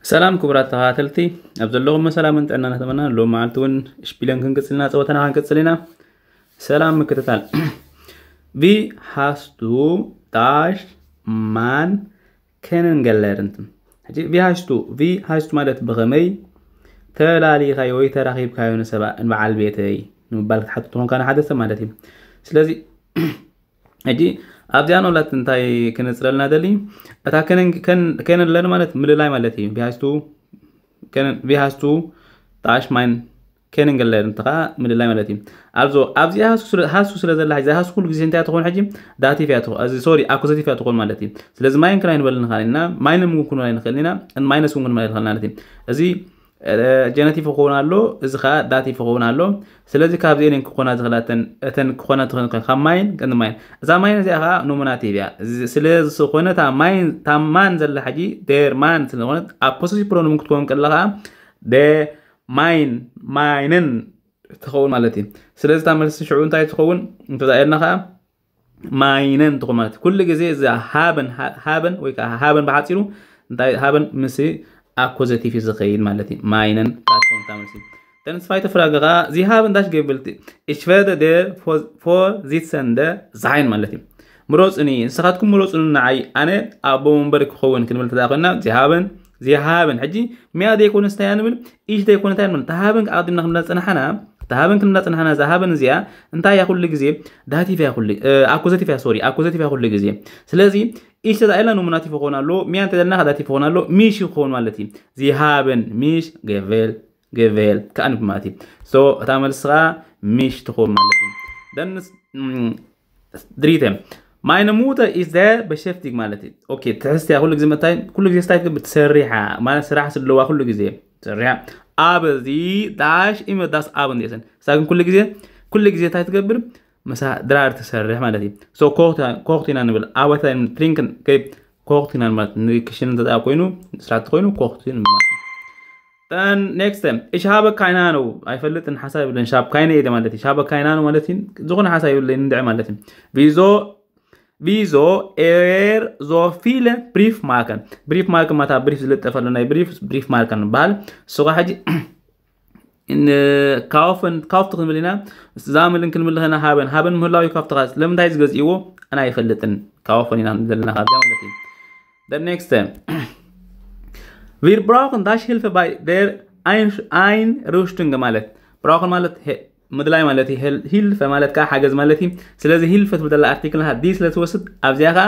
ሰላም ክቡራት ተኸታተልቲ፣ ኣብ ዘለኹም ሰላምን ጥዕናን እናተመና፣ ሎም መዓልቲ እውን ሽፒለን ክንቅጽል ኢና፣ ጸወታና ክንቅጽል ኢና። ሰላም ምክትታል። Vi hastu dash man kennengelernt? ሕጂ vi hastu vi hastu ማለት ብኸመይ ተላሊኻዮ ወይ ተራኺብካዮ ንሰባ ንበዓል ቤተይ ንምባል ክትሓትት ትኾንካ ንሓደ ሰብ ማለት እዩ። ስለዚ ሕጂ ኣብዚኣ ንብላት እንታይ ክንጽረልና ደሊ? እታ ከነን ለር ማለት ምልላይ ማለት እዩ። Vi hastu vi hastu dash man kennengelernt ከዓ ምልላይ ማለት እዩ። ኣልዞ ኣብዚኣ ሃሱ ስለ ዘላ፣ እዚ ሃሱ ኩሉ ግዜ እንታይ ትኸውን? ሕጂ ዳቲቭ እያ ትኸውን፣ እዚ ሶሪ፣ ኣኩዘቲቭ እያ ትኸውን ማለት እዩ። ስለዚ ማይን ክናይ ንበል ንኽእል ኢና፣ ማይን ምጉን ክንበል ንኽእል ኢና፣ ማይነስ እውን ክንበል ንኽእል ማለት እዩ። እዚ ጀነቲቭ ክኸውን ኣሎ፣ እዚ ከዓ ዳቲቭ ክኸውን ኣሎ። ስለዚ ካብዚአን ክኾና ዝኽእላ እተን ክኾና ትኽእል ካብ ማይን ቀንዲ ማይን። እዛ ማይን እዚኣ ከዓ ኖሚናቲቭ እያ። ስለ ዝኾነ እታ ማይን እታ ማን ዘላ ሕጂ ደር ማን ስለዝኾነት ኣብ ፖሰሲቭ ፕሮኖም ክትከውን ከላ ከዓ ደ ማይን ማይንን ትኸውን ማለት እዩ። ስለዚ እታ መልሲ ሽዑ እንታይ ትኸውን እንተዛየልና ከዓ ማይነን ትኾን ማለት እዩ። ኩሉ ግዜ እዛ ሃበን ሃበን ወይ ከዓ ሃበን ብሓፂሩ እንታይ ሃበን ምስ ኣኮዘቲቭ እዩ ዝኸይድ ማለት እዩ። ማይነን ትኾን እታ መልሲ። ተንስፋይ ተፍራገ ከዓ እዚ ሃበን ዳሽ ገብልቲ እሽፈደ ደ ፎር ዚትሰንደ ዛይን ማለት እዩ። ምሮፅኒ ንስኻትኩም ምሮፅኒ ንዓይ ኣነ ኣቦ መንበር ክኸውን ክንብል ተዳ ኮይና ዚሃበን ዚሃበን ሕጂ ሚያ ዘይኮነ እንታይ ንብል ኢሽ ዘይኮነ እንታይ ንብል ተሃበን ኣቅዲምና ክንብላ ዝፀናሓና ተሃበን ክንብላ ዝፀናሓና እዛ ሃበን እዚኣ እንታይ እያ ኩሉ ግዜ ዳቲቭ እያ ኩሉ ኣኮዘቲቭ እያ ሶሪ ኣኮዘቲቭ እያ ኩሉ ግዜ። ስለዚ ኢሽ ተዛኢልና ኖሚናቲቭ ይኸውን ኣሎ፣ ሚያ እንተዘልና ዳቲቭ ይኸውን ኣሎ፣ ሚሽ ይኸውን ማለት እዩ። ዚሃበን ሚሽ ገቨል ገቨል ከዓ ንብል ማለት እዩ። So እታ መልሲ ከዓ ሚሽ ትኸውን ማለት እዩ። ደንስ ድሪተ ማይነ ሙተ ኢስ ደ በሸፍቲግ ማለት እዩ። ኦኬ ትሕዝቲ እያ ኩሉ ግዜ መታይ ኩሉ ግዜ ስታይ ትገብር ትሰርሕ እያ ማለት ስራሕ ስለዋ ኩሉ ግዜ ትሰርሕ እያ። ኣብ እዚ ዳሽ ኢመ ዳስ ኣብ እንዴሰን እሳ ግን ኩሉ ግዜ ኩሉ ግዜ እንታይ ትገብር ምሳ ድራር ትሰርሕ ማለት እዩ። So ኮክት ኢና ንብል ኣወታ ትሪንክን ከይ ኮክት ኢና ማለት ንክሽን እንተ ኮይኑ ስራት ኮይኑ ኮክት ንብል ማለት እዩ። Then next time ich habe keine Ahnung ኣይፈልጥን ሓሳብ የብለን ሻብ ካይነ ኢደ ማለት እዩ። Ich habe keine Ahnung ማለት እዩ ዝኾነ ሓሳብ የብለይን እንድዒ ማለት እዩ። Wieso wieso er so viele Briefmarken Briefmarken ማለት ኣብ ብሪፍ ዝልጠፈሉ ናይ ብሪፍ ብሪፍማርከን ንበሃል። እሱ ከዓ ሕጂ ካውፍን ካውፍቲ ክንብል ኢና። ዛምልን ክንብል ከና ሃበን ሃበን ምህላዊ ካፍቲ ከዓ ስለምንታይ ዝገዝእዎ ኣና ኣይፈልጥን። ካውፍን ኢና ዘለና ካብዚኣ ማለት እዩ። The next time wir brauchen das Hilfe bei der Einrichtung ማለት brauchen ማለት ምድላይ ማለት እዩ። Hilfe ማለት ከዓ ሓገዝ ማለት እዩ። ስለዚ ሂልፈ ትብል ዘላ ኣርቲክል ዲ ስለ ትወስድ ኣብዚኣ ከዓ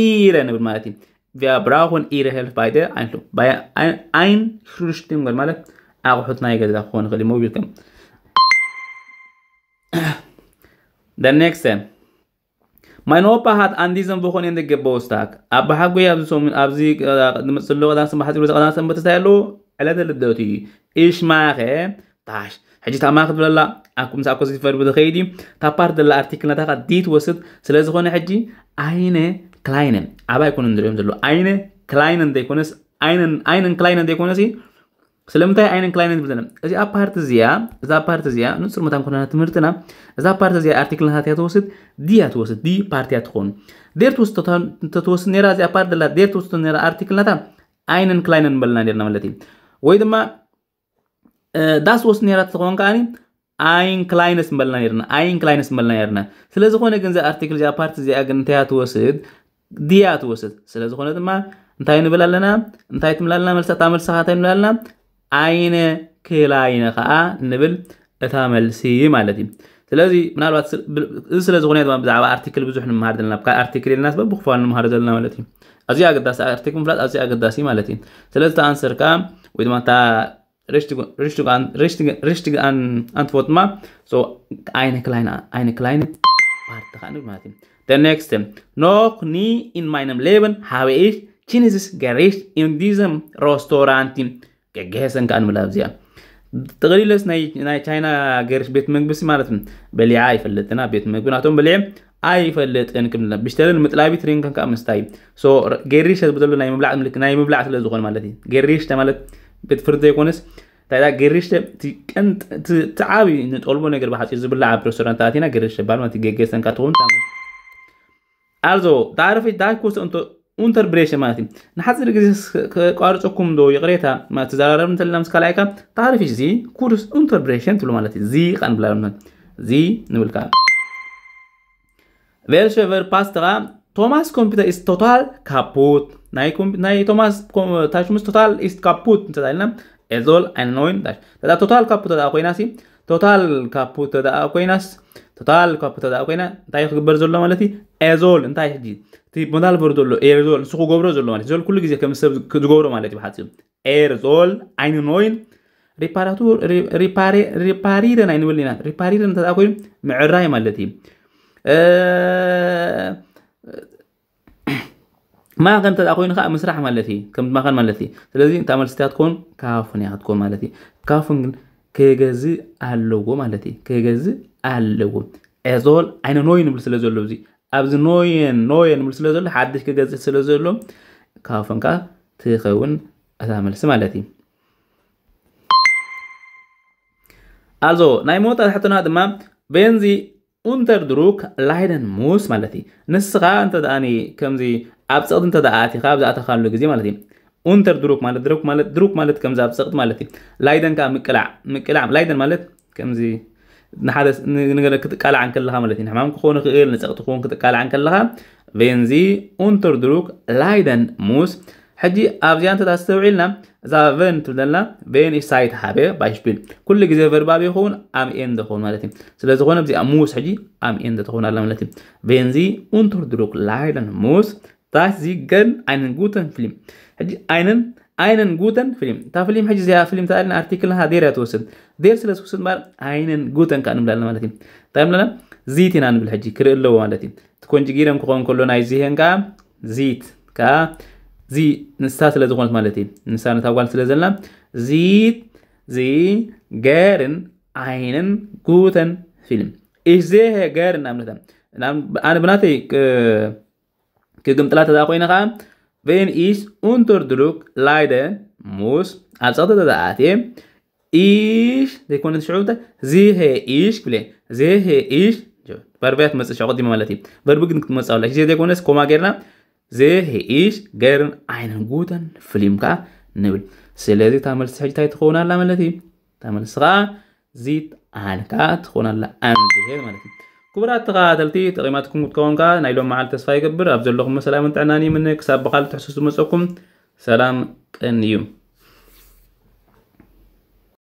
ኢረ ንብል ማለት እዩ። Wir brauchen ihre Hilfe bei der Einrichtung. Einrichtung ማለት ኣቑሑት ናይ ገዛ ክኾን ይኽእል እዩ። ሞቢል ከም The next time Mein Opa hat an diesem Wochenende Geburtstag. ኣባሓጎይ ኣብዚ ሰሙን ኣብዚ ዝመፅእ ዘሎ ቀዳም ሰንበት ሓፂሩ ቀዳም ሰንበት እንታይ ኣለዎ ዕለተ ልደቱ እዩ። Ich mache dash ሕጂ ታማ ክትብለላ ኣኩም ሳኮ ዝፈር ብዝኸይድ እዩ። ታፓርት ዘላ ኣርቲክል ናታካ ዲ ትወስድ ስለ ዝኾነ ሕጂ eine kleine ኣባይ ኮነ ንሪኦም ዘሎ eine kleine ዘይኮነስ einen kleine ዘይኮነስ ስለምንታይ einen kleine ዝብል ዘለና እዚኣ ፓርቲ እዚኣ እዛ ፓርቲ እዚኣ ንፁር መታን ኮነና ትምህርትና እዛ ፓርቲ እዚኣ ኣርቲክል ናታት እያ ትወስድ ዲ እያ ትወስድ ዲ ፓርቲ እያ ትኾኑ ዴር ትወስድ እንተትወስድ ነራ እዚኣ ፓርቲ ዘላ ዴር ትወስድ ነራ ኣርቲክል ናታ einen kleine ንበልና ነርና ማለት እዩ። ወይ ድማ ዳስ ወስድ ነራ ትኸውን ከዓኒ ein kleines ንበልና ነርና ein kleines ንበልና ነርና። ስለዝኾነ ግን እዚ ኣርቲክል እዚኣ ፓርቲ እዚኣ ግን እንታይ እያ ትወስድ ድያ ትወስድ። ስለዝኾነ ድማ እንታይ ንብል ኣለና እንታይ ትምላለና መልሳ እታ መልሳ እንታይ ንብል ኣለና eine kleine ከዓ ንብል እታ መልሲ ማለት እዩ። ስለዚ ምናልባት እዚ ስለ ዝኾነ ድማ ብዛዕባ ኣርቲክል ብዙሕ ንምሃር ዘለና ካብ ኣርቲክል ኢልና ስበብ ብክፋል ንምሃር ዘለና ማለት እዩ። ኣዝዩ ኣገዳሲ ኣርቲክል ምፍላጥ ኣዝዩ ኣገዳሲ ማለት እዩ። ስለዚ ተኣንሰርካ ወይ ድማ እታ ሪሽትግ ኣንትፎት ድማ eine kleine eine kleine ፓርቲ ከዓ ንብል ማለት እዩ። The next noch nie in meinem Leben habe ich chinesisches Gericht in diesem Restaurant gegessen ከዓ ንብል ኣብዚኣ ጥቕሊለስ ናይ ቻይና ገርሽ ቤት መግብሲ ማለት በሊዓ ኣይፈልጥና ቤት መግቢ ናቶም በሊዐ ኣይፈልጥን ክብል ብሽተልን ምጥላቢ ትሪንክን ከዓ ምስታይ ገሪሽ ብዘሎ ናይ ምብላዕ ምልክ ናይ ምብላዕ ስለ ዝኾነ ማለት እዩ። ገሪሽ ማለት ቤት ፍርዲ ዘይኮነስ እንታይ ገሪሽ ትዓቢ ንጠልቦ ነገር ብሓፂር ዝብላዕ ኣብ ሬስቶራንት ኣቲና ገሪሽ ባል ማለት ገገሰን ከዓ ትኸውን Also darf ich da kurz unter ኡንተርብሬሽን ማለት እዩ። ንሓፂር ግዜ ከቋርፀኩም ዶ ይቕሬታ። ተዘራረብ እንተለና ምስ ካልኣይካ ታሪፍ እዚ ኩርስ ኡንተርብሬሽን ትብሉ ማለት እዩ። ዚ ቃ ንብላ ዚ ንብልካ። Welche Verb passt da? Thomas Computer ist total kaputt. ናይ ቶማስ ታሽሙስ ቶታል ኢስት ካፑት እንተታልና ኤዞል ኣይን ኖይን ዳሽ ተዳ ቶታል ካፑት ተዳ ኮይና ሲ ቶታል ካፑት ተዳ ኮይናስ ቶታል ካፑት ተዳ ኮይና እንታይ ክግበር ዘሎ ማለት እዩ? ኤዞል እንታይ ሕጂ እቲ ሞዳል ቨር ዘሎ ኤዞል ንሱ ክገብሮ ዘሎ ማለት ዞል ኩሉ ግዜ ከም ሰብ ዝገብሮ ማለት እዩ። ብሓፂሩ ኤር ዞል ኣይን ኖይን ሪፓራቱር ሪፓሪረን ኣይንብል ኢና። ሪፓሪረን እንተ ኮይኑ ምዕራይ ማለት እዩ። ማኸን እንተ ኮይኑ ከዓ ምስራሕ ማለት እዩ። ከም ማኸን ማለት እዩ። ስለዚ እታ መልስታት ትኮን ካፉን እያ ክትኮን ማለት እዩ። ካፉን ግን ክገዝእ ኣለዎ ማለት እዩ። ክገዝእ ኣለዎ። ኤዞል ኣይነ ኖይ ንብል ስለ ዘሎ እዚ ኣብዚ ኖየን ኖየን ንብል ስለ ዘሎ ሓድሽ ክገዝእ ስለ ዘሎ ካፉን ከዓ ትኸውን እታ መልሲ ማለት እዩ። ኣልዞ ናይ መወዳእታ ሕቶና ድማ ቬንዚ ኡንተር ድሩክ ላይደን ሙስ ማለት እዩ። ንስኻ እንተ ደኣ ከምዚ ኣብ ፀቕጢ እንተ ደኣ ኣቲኻ ኣብ ዝኣተኻሉ ግዜ ማለት እዩ። ኡንተር ድሩክ ማለት ድሩክ ማለት ድሩክ ማለት ከምዚ ኣብ ፀቕጢ ማለት እዩ። ላይደን ከዓ ምቅላዕ ምቅላዕ ላይደን ማለት ከምዚ ንሓደ ንገለ ክትቃላዕ እንከለኻ ማለት እዩ። ንሕማም ክኸውን ይኽእል ንፀቕጢ ክኸውን ክትቃላዕ እንከለኻ ቬንዚ ኡንተር ድሩክ ላይደን ሙስ ሕጂ ኣብዚኣ እንተ ኣስተውዒልና እዛ ቨን ትብል ዘለና ቬን ኢሽ ሳይት ሃበ ባይሽፒል ኩሉ ግዜ ቨርባብ ይኸውን ኣም ኤንድ ይኸውን ማለት እዩ። ስለዝኾነ እዚኣ ሙስ ሕጂ ኣም ኤንድ ትኸውን ኣላ ማለት እዩ። ቬንዚ ኡንተር ድሩክ ላይደን ሙስ ዳሽ ዚ ገን ኣይነን ጉተን ፊልም ሕጂ ኣይነን ኣይነን ጉተን ፊልም እታ ፊልም ሕጂ እዚኣ ፊልም ተኣልና ኣርቲክል ሃ ዴር እያ ትወስድ ዴር ስለ ዝወስድ እምበር ኣይነን ጉተን ከዓ ንብላልና ማለት እዩ። እንታይ ንብላና ዚት ኢና ንብል ሕጂ ክርኢ ኣለዎ ማለት እዩ። እቲ ኮንጅጊረም ክኸውን ከሎ ናይ ዚሄን ከዓ ዚት ከዓ ዚ ንሳ ስለ ዝኾነት ማለት እዩ። ንሳ ነታ ጓል ስለ ዘለና ዚት ዚ ገርን ኣይነን ጉተን ፊልም ኢሽ ዜሄ ገርን ኣብነታ ኣነ ብናተይ ክግምጥላ ተዳ ኮይነ ከዓ ቬን ኢሽ ኡንተር ድሩክ ላይደን ሙስ ኣብ ፀቕጢ ተደኣትየ ኢሽ ዘይኮነ ሽዑ እንታይ ዚሄ ኢሽ ክብል እየ። ዚሄ ኢሽ ቨርብያ ትመፅእ ሽዑ ቅዲማ ማለት እዩ። ቨርቢ ግን ክትመፅእ ኣላ። ዜ ዘይኮነስ ኮማ ጌርና ዚሄ ኢሽ ገርን ኣይነን ጉተን ፍሊም ከዓ ንብል። ስለዚ እታ መልሲ ሕጂ እንታይ ትኸውን ኣላ ማለት እዩ? እታ መልሲ ከዓ ዚት ኣልካ ትኾን ኣላ ኣንዚሄ ማለት እዩ። ክቡራት ተኸታተልቲ ጠቒማትኩም ክትከውን ከዓ ናይ ሎም መዓልቲ ተስፋ ይገብር። ኣብ ዘለኹም ሰላምን ጥዕናን ይምነ። ክሳብ ብኻልእ ትሕዝቶ ዝመፀኩም ሰላም ቀንዩ።